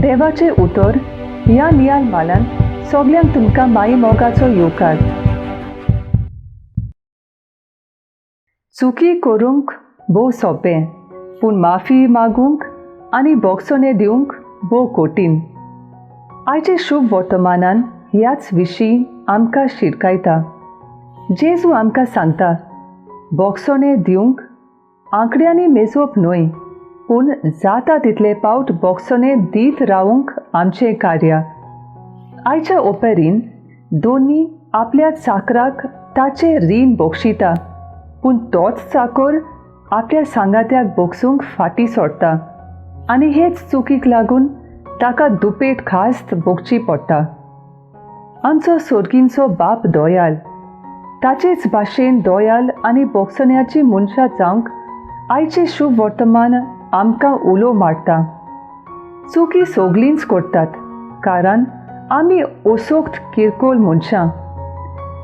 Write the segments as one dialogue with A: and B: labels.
A: देवाचें उतर ह्या नियाल मालान सगल्यांक तुमकां माई मोगाचो येवकार. चुकी करूंक भोव सोंपें, पूण माफी मागूंक आनी बोगसोने दिवंक भोव कठीण. आयचे शुभ वर्तमानान ह्याच विशीं आमकां शिरकायता. जेजू आमकां सांगता, बोगसोने दिवंक आंकड्यांनी मेजोवप न्हय, पूण जाता तितले पावट बोगसोने दीत रावूंक आमचें कार्य. आयच्या ओपेरीन दोनी आपल्या चाकराक ताचें रीण बक्षिता, पूण तोच चाकोर आपल्या सांगात्याक बोगसूंक फाटीं सोडटा आनी हेच चुकीक लागून ताका दुपेट खास्त भोगची पडटा. आमचो सोर्गींचो बाप दोयाल, ताचेच भाशेन दोयाल आनी बोगसण्याची मनशां जावंक आयचें शुभ वर्तमान आमकां उलो मारता. चुकी सगलींच करतात, कारण आमी असोक्त किरकोळ मनशां,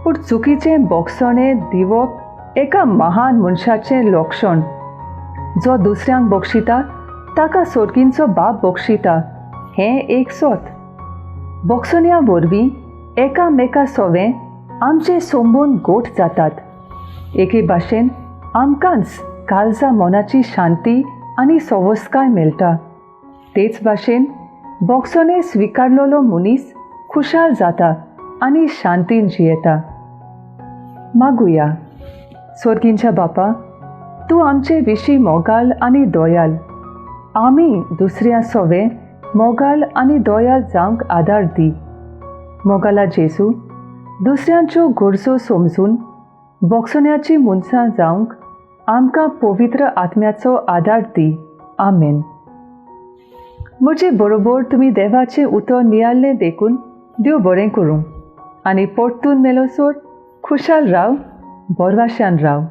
A: पूण चुकीचें बोगसणें दिवप एका महान मनशाचें लक्षण. जो दुसऱ्यांक बक्षिता ताका सोर्गींचो बाप बक्षिता, हें एक सत. बोगसण्या वरवीं एकामेका सोवें आमचे संबंद गोठ जातात. एके भाशेन आमकांच काळजा मनाची शांती आनी सवस्काय मेळटा. तेच भाशेन बोगसणे स्विकारलेलो मनीस खुशाल जाता आनी शांतीन जियेता. मागुया. सोर्गींच्या बापा, तूं आमचे विशीं मोगाल आनी दोयाल. आमी दुसऱ्या सोवे मोगाल आनी दोयाल जावंक आदार दी. मोगाला जेजू, दुसऱ्यांच्यो गरजो समजून बोगसण्याची मनशां जावंक आमकां पवित्र आत्म्याचो आदार दी. आमेन. म्हजे बरोबर तुमी देवाचें उतर नियाळ्ळें देखून देव बरें करूं आनी परतून मेलोसर खुशाल राव, बरवाशान राव.